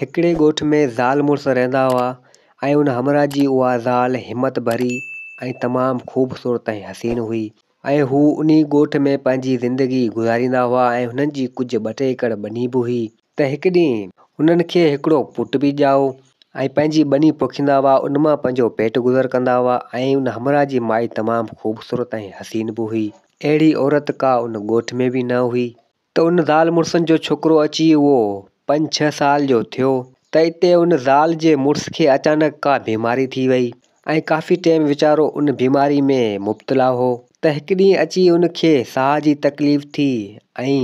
هڪڙي ڳوٺ ۾ زال مڙس رهندا هئا ۽ ان همراهه جي اها زال همت ڀري ۽ تمام خوبصورت ۽ حسين هئي ۽ هو انهي ڳوٺ ۾ پنهنجي زندگي گذاريندا هئا ۽ هنن جي ڪجهه ٻه ٽي ايڪڙ ٻني به هئي ته هڪ ڏينهن انهن کي هڪڙو پٽ به ڄائو ۽ پنهنجي ٻني پوکيندا هئا ان مان پنهنجو پيٽ گذر ڪندا هئا ۽ ان همراهه جي مائي تمام خوبصورت ۽ حسين به هئي اهڙي عورت ڪا ان ڳوٺ ۾ به نه هئي. ته ان زال مڙسن جو ڇوڪرو اچي اهو پنج ڇهه سال جو ٿيو ته اتي ان زال جي مڙس کي اچانڪ ڪا بيماري ٿي وئي ۽ ڪافي ٽيم ويچارو ان بيماري ۾ مبتلا هو ته هڪ ڏينهن اچي ان کي ساهه جي تڪليف ٿي ۽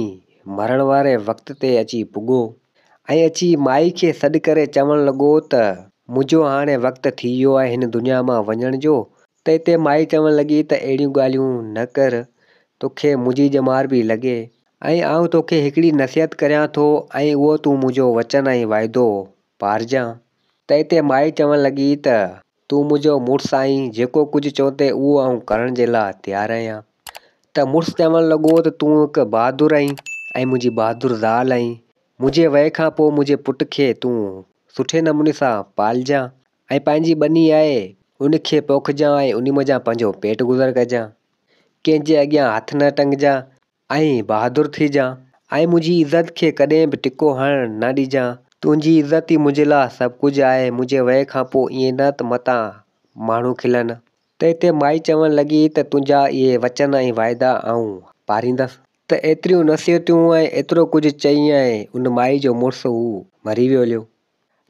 مرڻ واري وقت تي اچي پڳو ۽ اچي مائي کي سڏ ڪري چوڻ لڳو ته منهنجو هاڻي وقت ٿي ويو آهي هن دنيا مان وڃڻ جو ته اتي مائي چوڻ لڳي ته اهڙيون ڳالهيون نه ڪر، توکي منهنجي ڄمار به لڳي ۽ آئون توکي هڪڙي نصيحت ڪريان ٿو ۽ اهو تون منهنجو وچن ۽ واعدو پارجان. ته اتي مائي چوڻ لڳي ته تون منهنجو مڙس آهين، جيڪو ڪجهه چوندين اهو آئون ڪرڻ جي لاء تيار آهيان. ته مڙس چوڻ لڳو ته تون هڪ بهادر آهين ۽ منهنجي بهادر زال آهين، منهنجي وئي کان پوء منهنجي پٽ کي تون سٺي نموني سان پالجان ۽ پنهنجي ٻني آهي، ان کي پوکجان ۽ انهي منجهان پنهنجو پيٽ گذر ڪجان. ڪنهن جي اڳيان هٿ نه ٽنگجان ۽ بهادر ٿيجان ۽ منهنجي عزت کي ڪڏهن به ٽڪو هڻڻ نه ڏجان. تنهنجي عزت ئي منهنجي لاء سڀ ڪجهه آهي، منهنجي وئي کان پوء ائين نه ته متان ماڻهو کلن. ته اتي مائي چوڻ لڳي ته تنهنجا اهي وچن ۽ واعدا آئون پاريندس. ته ايتريون نصيحتون ۽ ايترو ڪجهه چئي ۽ ان مائي جو مڙس هو مري ويو هليو.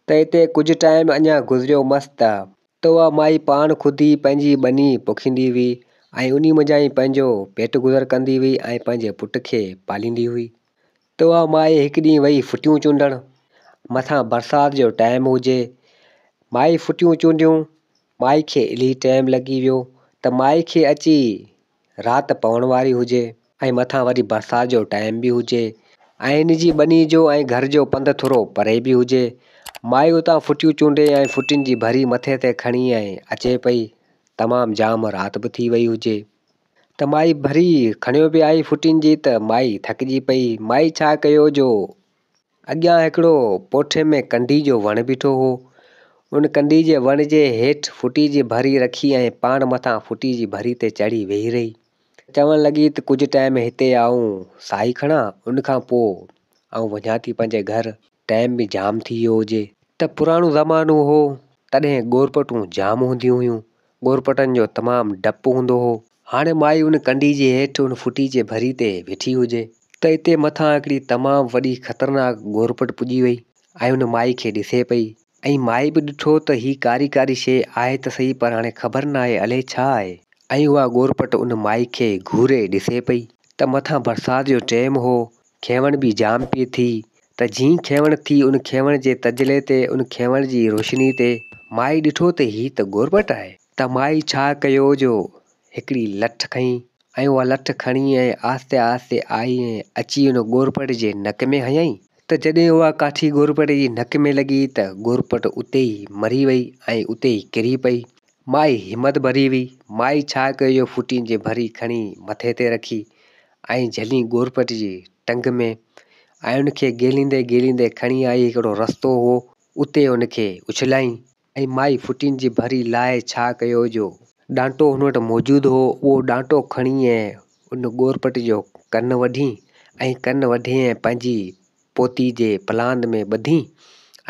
ته اتي ڪجهه ٽائيم اڃا گذريو مس ته ته اها مائي پاڻ خود ئي پنهنجي ٻني پوکيندي هئي ۽ انهي منجهان ئي پنهنجو پيٽ گذر ڪندي هئي ۽ پنهنجي پٽ کي پاليندي هئي. ته اها مائي هڪ ڏينهن وئي ڦٽيون چونڊڻ. مٿان برسات جو ٽائيم هجي. مائي ڦٽيون چونڊيون. مائي کي الهي ٽائيم لڳي ويو ته مائي کي اچي رات پوڻ واري هجي ۽ مٿان وري برسات جو ٽائيم به هجي ۽ هن جي ٻني جو ۽ گهر جو پنڌ ٿورو پري به هجي. مائي اتان ڦٽيون چونڊي ۽ ڦٽين جي ڀري مٿي تي کڻي ۽ اچي پئي. تمام جام رات به ٿي وئي هجي. ته مائي ڀري کڻيو به آئي ڦٽين جي ته مائي ٿڪجي پئي. مائي ڇا ڪيو جو اڳيان هڪڙو پوٺي ۾ ڪنڊي جو وڻ بيٺو هو. ان ڪنڊي جي وڻ جي هيٺ ڦٽي جي ڀري رکي ۽ پاڻ مٿان ڦٽي جي ڀري تي چڙهي ويهي رهي. چوڻ لڳي ته ڪجهه ٽائيم هتي آئون ساهي کڻان، ان کان پوء آئون وڃان ٿي پنهنجي گهر. ٽائيم به جام ٿي ويو هجي. ته پراڻو زمانو هو، تڏهن ڳورپٽون جام هونديون هيون. ڳورپٽن جو تمام ڊپ هوندو هو. هاڻي مائي ان ڪنڊي جي هيٺ ان ڦٽي جي ڀري تي ويٺي هجي ته اتي مٿان هڪڙي تمام وڏي خطرناڪ ڳورپٽ پڄي وئي ۽ ان مائي کي ڏسي پئي ۽ مائي به ڏٺو ته هي ڪاري ڪاري شيء آهي ته سهي پر هاڻي خبر ناهي الائي ڇا آهي ۽ اها ڳورپٽ ان مائي کي گهوري ڏسي پئي ته مٿان برسات جو ٽيم هو کيوڻ به جام پئي ٿي ته جئين کيوڻ ٿي ان کيوڻ جي تجلي تي ان کيوڻ جي روشني تي مائي ڏٺو ته هي ته گوربٽ آهي. ته مائي ڇا ڪيو جو هڪڙي لٺ کنئي ۽ اها لٺ کڻي ۽ آهستي آهستي آئي ۽ اچي ان گوربٽ جي نڪ ۾ هنيائين ته جڏهن اها ڪاٺي گوربٽ جي نڪ ۾ لڳي ته گوربٽ اتي ئي مري وئي ۽ اتي ئي ڪري پئي. مائي همت ڀري هئي. مائي ڇا ڪيو جو ڦٽين جي ڀري کڻي مٿي تي رکي ۽ جهلي ڳورپٽ جي ٽنگ ۾ ۽ ان کي گهليندي گهليندي کڻي آئي. هڪڙو رستو هو، اتي ان کي اڇليائين ۽ مائي ڦٽين جي ڀري لاهي ڇا ڪيو جو ڏانٽو هن وٽ موجود هو، اهو ڏانٽو کڻي ۽ ان ڳورپٽ جو ڪن وڍي ۽ ڪن وڍي ۽ پنهنجي پوتي جي پلاند ۾ ٻڌي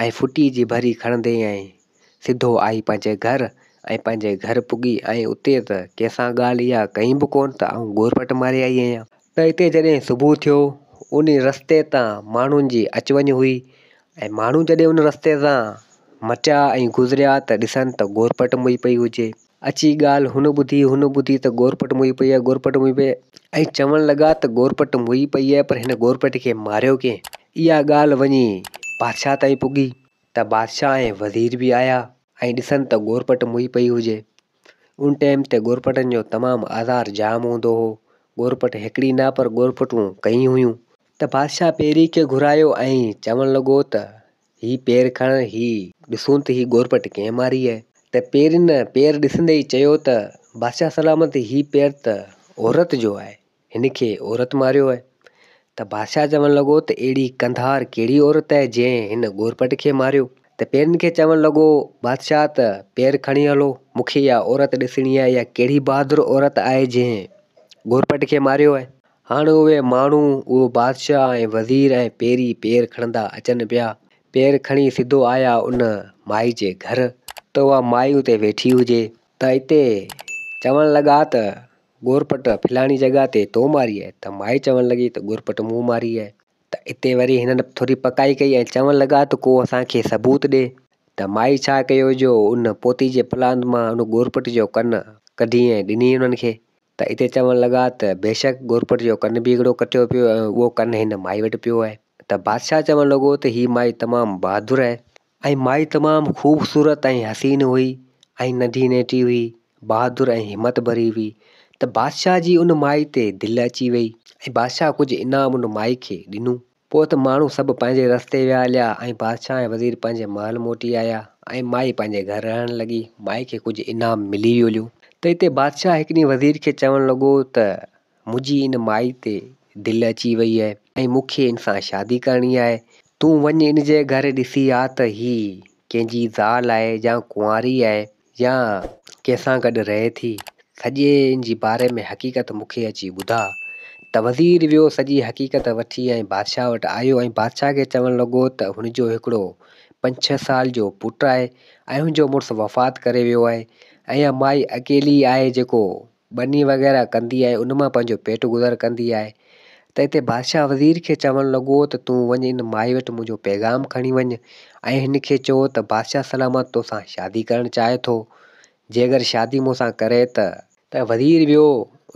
۽ ڦٽي جي ڀري کڻندي ۽ سڌو آئي پنهنجي گهر ۽ پنهنجي گهر پڳي ۽ اتي ته ڪنهن سان ڳالهه اها ڪئي به ڪونه ته آئون ڳورپٽ ماري آئي آهيان. ته اتي جڏهن صبح ٿيو ان رستي تان ماڻهن جي اچ وڃ هئي ۽ ماڻهو جڏهن ان رستي تان مٽيا ۽ گذريا ته ڏسن ته ڳورپٽ مئي پئي هجي. اچي ڳالهه هن ٻڌي، هن ٻڌي ته ڳورپٽ موئي پئي آهي، ڳورپٽ موئي پئي آهي. ۽ چوڻ لڳا ته ڳورپٽ موئي پئي آهي پر هن ڳورپٽ کي ماريو ڪنهن؟ اها ڳالهه وڃي بادشاهه تائين پڳي ته بادشاهه ۽ وزير به آيا ۽ ڏسن ته ڳورپٽ موئي پئي هجي. ان ٽيم تي ڳورپٽن جو تمام آزار جام هوندو هو. ڳورپٽ هڪڙي نه پر ڳورپٽون ڪئين هيون. ته بادشاهه پيري کي گهرايو ۽ چوڻ لڳو ته هي پير کڻ، هي ڏسون ته هي ڳورپٽ ڪنهن ماري آهي. ته پيرين پير ڏسندي ئي چيو ته بادشاهه سلامت هي پير ته عورت جو آهي، هن کي عورت ماريو آهي. ته بادشاهه چوڻ لڳو ته اهڙي ڪنڌار ڪهڙي عورت آهي جنهن هن ڳورپٽ کي ماريو؟ ته پيرن کي چوڻ لڳو بادشاهه ته پير کڻي هلو، مون کي اها عورت ڏسڻي آهي، اها ڪهڙي بهادر عورت آهي جنهن ڳورپٽ کي ماريو آهي. هاڻ اهي ماڻهو، اهو بادشاهه ۽ وزير ۽ پيري پير کڻندا اچن پيا. پير کڻي سڌو آيا ان مائي جي گهر ته اها مائي اتي ويٺي هجي. ته اتي چوڻ لڳا ته ڳورپٽ فلاڻي جڳهه تي تو ماري آهي ته مائي چوڻ لڳي ته ڳورپٽ مون ماري آهي ته اتي وري هنن ٿوري پڪائي ڪئي ۽ چوڻ لڳا ته ڪو اسان کي ثبوت ڏي ته مائي ڇا ڪيو جو ان پوتي جي پلاند مان ان ڳورپٽ جو ڪن ڪڍي ۽ ڏني انهن کي ته اتي چوڻ لڳا ته بيشڪ ڳورپٽ جو ڪن به هڪڙو ڪٽيو پيو ۽ اهو ڪن هن مائي وٽ پيو آهي ته بادشاهه چوڻ لڳو ته هي مائي تمام بهادر آهي ۽ مائي تمام خوبصورت ۽ حسين هئي ۽ ننڍي نيٽي هئي، بهادر ۽ همت ڀري هئي ته بادشاهه جي ان مائي تي دل اچي وئي ۽ بادشاهه ڪجهه انعام ان مائي کي ڏنو. پوء ته ماڻهو سڀ پنهنجي رستي ويا هليا ۽ بادشاهه ۽ وزير پنهنجي محل موٽي آيا ۽ مائي پنهنجي گهر رهڻ لڳي. مائي کي ڪجهه انعام ملي ويو هليو ته اتي بادشاهه هڪ ڏينهن وزير کي چوڻ لڳو ته منهنجي ان مائي تي دل اچي وئي آهي ۽ مون کي ان سان شادي ڪرڻي آهي. تون وڃ ان جي گهر ڏسي آ ته هي ڪنهن جي زال آهي يا ڪنواري آهي يا ڪنهن سان گڏ رهي ٿي. سڄي ان جي باري ۾ حقيقت مون کي اچي ٻڌاء. ته وزير ويو سڄي حقيقت وٺي ۽ بادشاهه وٽ آيو ۽ بادشاهه کي چوڻ لڳو ته هن جو هڪڙو پنج ڇهه سال جو پٽ آهي ۽ هن جو مڙس وفات ڪري ويو آهي ۽ اها مائي اڪيلي آهي جيڪو ٻني وغيره ڪندي آهي ان مان پنهنجو پيٽ گذر ڪندي آهي ته اتي بادشاهه وزير کي چوڻ لڳو ته تون وڃ ان مائي وٽ منهنجو پيغام کڻي وڃ ۽ هن کي چئو ته بادشاهه سلامت توسان شادي ڪرڻ چاهي ٿو جي اگر شادي مون سان ڪري ته ته وزير ويو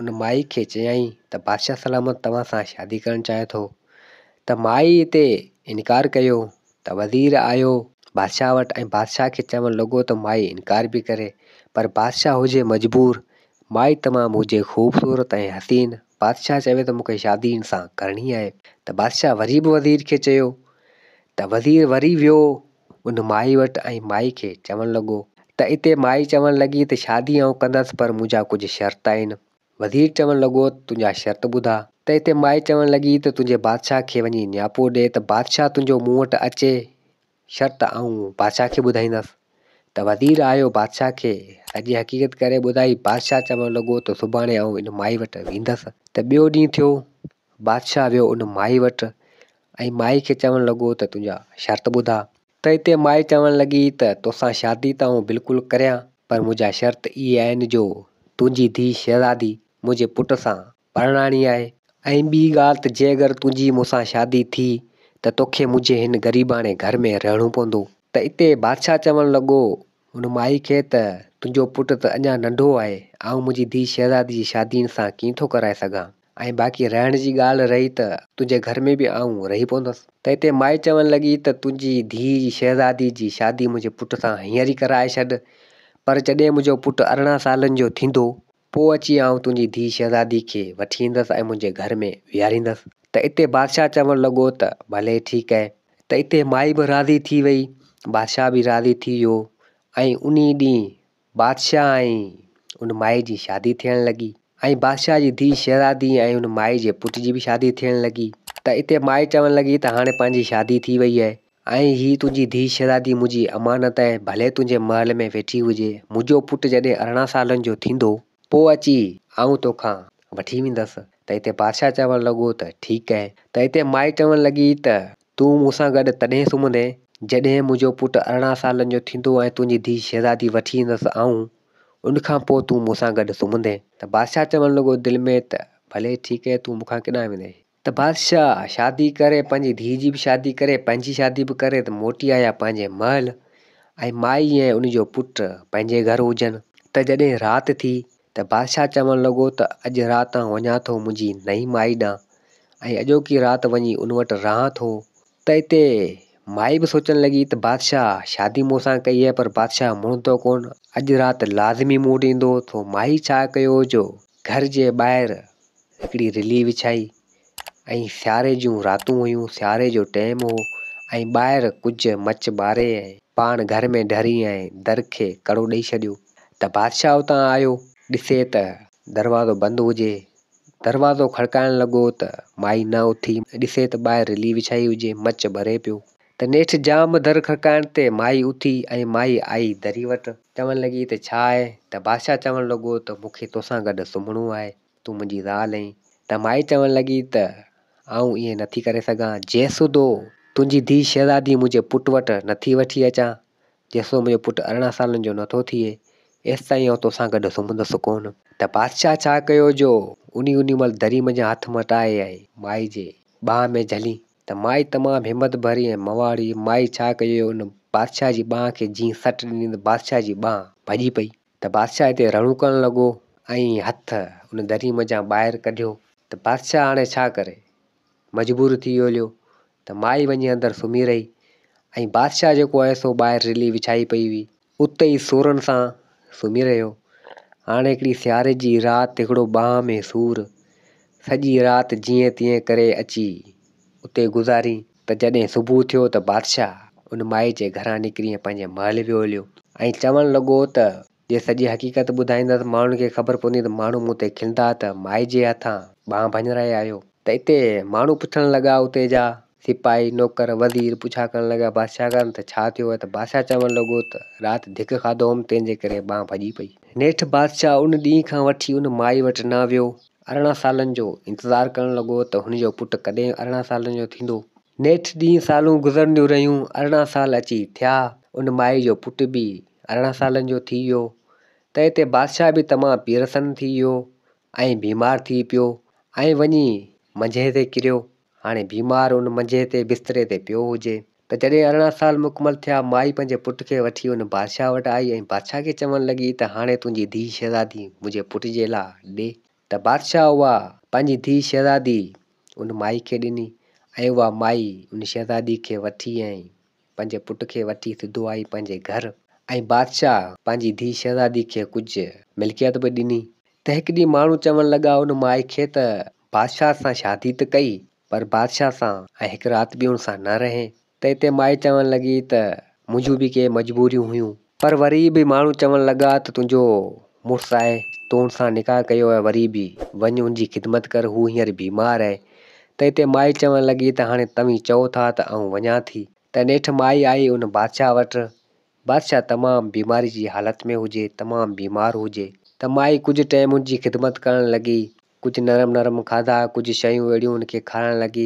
ان مائي کي چيائين ته بادشاهه سلامت توهان سان شادي ڪرڻ چاهي ٿو ته مائي اتي انڪار ڪيو ته وزير آيو بادشاهه وٽ ۽ بادشاهه کي چوڻ لڳو ته مائي انڪار پئي ڪري پر بادشاهه هجي مجبور، مائي تمام هجي خوبصورت ۽ حسين، بادشاهه چوي ته مون کي شادي هن سان ڪرڻي آهي ته بادشاهه وري به وزير کي چيو ته وزير وري ويو ان مائي وٽ ۽ مائي کي چوڻ لڳو ته اتي مائي چوڻ لڳي ته شادي آئون ڪندس پر منهنجا ڪجهه شرط آهن. وزير چوڻ لڳو ته تنهنجا شرط ٻڌاء. ته اتي مائي چوڻ لڳي ته تنهنجي بادشاهه کي وڃي نياپو ڏي ته بادشاهه تنهنجو مون وٽ اچي، شرط آئون بادشاهه کي ٻڌائيندس. ته وزير آيو بادشاهه کي سڄي حقيقت ڪري ٻڌائي. بادشاهه چوڻ لڳو ته سڀاڻي آئون ان مائي وٽ ويندس. ته ٻيو ڏينهن ٿيو، بادشاهه ويو ان مائي وٽ ۽ مائي کي چوڻ لڳو ته تنهنجا شرط ٻڌاء. ته اتي مائي چوڻ لڳي ته توسان شادي ته آئون بلڪل ڪريان پر منهنجا شرط اهي آهن جو تنهنجي ڌيء شهزادي منهنجي پٽ سان پرڻائڻي آهي ۽ ٻي ڳالهه ته جي اگر تنهنجي مون سان شادي ٿي ته توکي منهنجي هن غريباڻي گهر ۾ رهڻو پوندو. ته اتي بادشاهه چوڻ لڳو ان مائي کي ته تنهنجو پٽ ته اڃا ننڍو آهي، آئون منهنجي ڌيء شهزادي جي شادي هن سان ڪيئن ٿو ڪرائي سگهان؟ ۽ باقي رهڻ جي ڳالهه رهي ته تنهنجي گهر ۾ به آئون رهي پوندس. ته اتي مائي چوڻ لڳي ته تنهنجي ڌيء جي شهزادي جي شادي منهنجي پٽ سان هينئر ئي ڪرائي ڇڏ، پر جڏهن منهنجو پٽ 18 سالن جو ٿيندو، پوء اچي آئون تنهنجي ڌيء شهزادي کي وٺي ايندس ۽ منهنجي گهر ۾ ويهاريندس. ته اتي بادشاهه چوڻ لڳو ته ڀلي ٺيڪ آهي. ته اتي مائي به راضي ٿي وئي، بادشاهه به راضي ٿي ويو ۽ انهي ڏينهن بادشاهه ۽ ان مائي جي شادي ٿيڻ لڳي ۽ بادشاهه جي ڌيء شهزادي ۽ ان مائي جي پٽ جي به شادي ٿيڻ لڳي ته اتي مائي چوڻ لڳي ته هاڻي پنهنجي شادي ٿي وئي آهي ۽ هي تنهنجي ڌيء شهزادي منهنجي امانت آهي ڀلي تنهنجي محل ۾ ويٺي هجي منهنجو پٽ جڏهن 18 سالن جو ٿيندو پوء اچي آئون توکان وٺي ويندس ته اتي بادشاهه چوڻ لڳو ته ٺيڪ آهي ته اتي مائي چوڻ لڳي ته تون مون سان گڏ تڏهن سمهندين، جڏهن منهنجو پٽ 18 سالن جو ٿيندو ۽ تنهنجي ڌيء شهزادي وٺي ايندس آئون، ان کان پوء تون مون سان گڏ سمهندين. ته بادشاهه چوڻ لڳو دل ۾ ته ڀلي ٺيڪ آهي، تون مون کان ڪيڏانهن ويندين؟ ته بادشاهه شادي ڪري، پنهنجي ڌيء جي به شادي ڪري، پنهنجي شادي به ڪري ته موٽي آيا پنهنجي محل ۽ مائي ۽ ان جو پٽ پنهنجي گهر هجن. ته جڏهن رات ٿي ته بادشاهه چوڻ لڳو ته اڄ رات آئون وڃان ٿو منهنجي نئين مائي ڏانهن ۽ اڄوڪي رات وڃي ان وٽ رهان ٿو. ته اتي مائي به سوچڻ لڳي ته بادشاهه شادي مون سان ڪئي آهي پر بادشاهه مڙندو ڪونه، اڄ رات لازمي مون وٽ ايندو. سو مائي ڇا ڪيو جو گهر جي ٻاهر هڪڙي رلي وڇائي ۽ سياري جون راتون هيون، سياري جو ٽيم هو ۽ ٻاهر ڪجهه مچ ٻاري ۽ پاڻ گهر ۾ ڍري ۽ در کي ڪڙو ڏئي ڇڏيو ته بادشاهه اتان آيو، ڏسي ته دروازو بند هجي، دروازو کڙڪائڻ لڳو ته مائي نه اٿي، ڏسي ته ٻاهر رلي وڇائي هجي، مچ ٻري پيو. ته نيٺ جام در کڙڪائڻ تي مائي اٿي ۽ مائي آئي دري وٽ. چوڻ لڳي ته ڇا آهي؟ ته بادشاهه چوڻ لڳو ته مون کي توسان گڏ سمهڻو آهي، تون منهنجي زال آهين. ته مائي چوڻ لڳي ته آئون ائين نٿي ڪري سگهان، جيسودو تنهنجي ڌيء شهزادي منهنجي پٽ وٽ نٿي وٺي اچان، جيسودو منهنجو پٽ 18 سالن جو نٿو ٿئي، ايستائين آئون توسان گڏ سمهندس ڪونه. ته بادشاهه ڇا ڪيو جو انهي انهي مهل دري منجهان هٿ مٽائي ۽ مائي جي ٻانهن ۾ جهلي ته مائي تمام همت ڀري ۽ مواڙي مائي ڇا ڪيو ان بادشاهه جي ٻانهن کي جيئن سٽ ڏني ته بادشاهه جي ٻانهن ڀڄي پئي ته بادشاهه هتي رڙون ڪرڻ لڳو ۽ هٿ ان دري منجهان ٻاهر ڪڍيو ته بادشاهه هاڻي ڇا ڪري مجبور ٿي ويو هليو ته مائي وڃي اندر سمهي رهي ۽ بادشاهه جيڪو آهي سو ٻاهر رلي وڇائي پئي هئي. اتي ئي سورن سان سمهي رهيو. هاڻي هڪڙي سياري جي رات هڪڙو ٻانهن ۾ سور. سڄي رات جيئن تيئن ڪري اچي اتي گذاري ته جڏهن صبح ٿيو ته بادشاهه ان مائي جي گهران نڪري ۽ پنهنجي محل ويو هليو ۽ چوڻ لڳو ته جي سڄي حقيقت ٻڌائيندس ماڻهن کي خبر پوندي ته ماڻهو مون تي کلندا ته مائي جي هٿان ٻانهن ڀڃرائي آيو. ته اتي ماڻهو پڇڻ لڳا اتي جا سپاهي، نوڪر، وزير پڇا ڪرڻ لڳا بادشاهه کان ته ڇا ٿيو آهي ته بادشاهه چوڻ لڳو ته رات ڌڪ کاڌو هوم تنهن جي ڪري ٻانهن ڀڄي پئي. نيٺ بادشاهه ان ڏينهن کان وٺي ان مائي وٽ نه ويو. 18 سالن جو انتظار ڪرڻ لڳو ته هن جو پٽ ڪڏهن 18 سالن جو ٿيندو. نيٺ ڏينهن سالون گذرنديون رهيون، 18 سال اچي ٿيا. ان مائي جو پٽ به 18 سالن جو ٿي ويو. تنهن تي بادشاهه به تمام پيرسن ٿي ويو ۽ بيمار ٿي پيو ۽ وڃي منجهي تي ڪريو. هاڻي بيمار ان منجهي تي بستري تي پيو هجي ته جڏهن 18 سال مڪمل ٿيا، مائي پنهنجي پٽ کي وٺي ان بادشاهه وٽ آئي ۽ بادشاهه کي چوڻ لڳي ته هاڻي تنهنجي ڌيء شهزادي منهنجي پٽ جي لاء ڏي. ته بادشاهه اها پنهنجي ڌيء شهزادي ان مائي کي ڏني ۽ اها مائي ان شهزادي کي وٺي ۽ پنهنجي پٽ کي وٺي سڌو آئي پنهنجي گهر ۽ بادشاهه پنهنجي ڌيء شهزادي کي ڪجهه ملڪيت به ڏني. ته هڪ ڏينهن ماڻهو چوڻ لڳا ان مائي کي ته بادشاهه سان شادي ته ڪئي پر بادشاهه سان ۽ هڪ رات به ان سان نه رهين. ته اتي مائي چوڻ لڳي ته منهنجون به ڪي مجبوريون هيون. پر وري به ماڻهو چوڻ لڳا ته تنهنجو مڙس آهي، تو ان سان نڪاح ڪيو آهي وري به وڃ ان جي خدمت ڪر، هو هينئر بيمار آهي. ته اتي مائي چوڻ لڳي ته هاڻي توهين چئو ٿا ته آئون وڃان ٿي. ته نيٺ مائي آئي ان بادشاهه وٽ. بادشاهه تمام بيماري جي حالت ۾ هجي، تمام بيمار هجي. ته مائي ڪجهه ٽيم ان جي خدمت ڪرڻ لڳي. ڪجهه نرم نرم کاڌا، ڪجهه شيون اهڙيون ان کي کارائڻ لڳي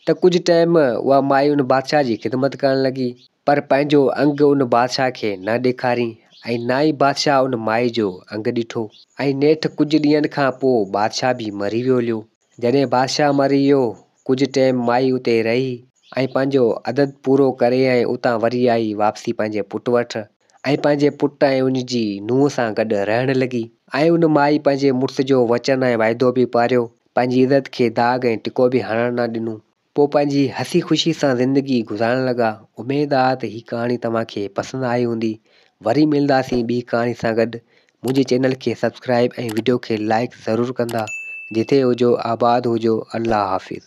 ته ڪجهه ٽيم اها مائي ان بادشاهه جي خدمت ڪرڻ لڳي پر پنهنجو انگ ان بادشاهه کي نه ڏيکارين ۽ نه ئي بادشاهه ان مائي جو انگ ڏٺو ۽ نيٺ ڪجهه ڏينهن کان پوء بادشاهه به مري ويو هليو. جڏهن بادشاهه مري ويو ڪجهه ٽيم مائي اتي رهي ۽ پنهنجو عدد پورو ڪري ۽ اتان وري آئي واپسي پنهنجي پٽ وٽ. ۽ پنهنجي پٽ ۽ ان جي نونهن سان گڏ رهڻ لڳي ۽ ان مائي پنهنجي مڙس جو وچن ۽ واعدو به پاريو، پنهنجي عزت کي داغ ۽ ٽڪو به هڻڻ نه ڏنو. پوء پنهنجي هسي خوشي سان زندگي گذارڻ لڳا. اميد آ ته هي ڪهاڻي توهان کي پسند آئي هوندي. وري ملنداسين ٻي ڪهاڻي سان گڏ. منهنجي چينل کي سبسڪرائيب ۽ وڊيو کي لائيڪ ضرور ڪندا. جتي هجو آباد هجو. الله حافظ.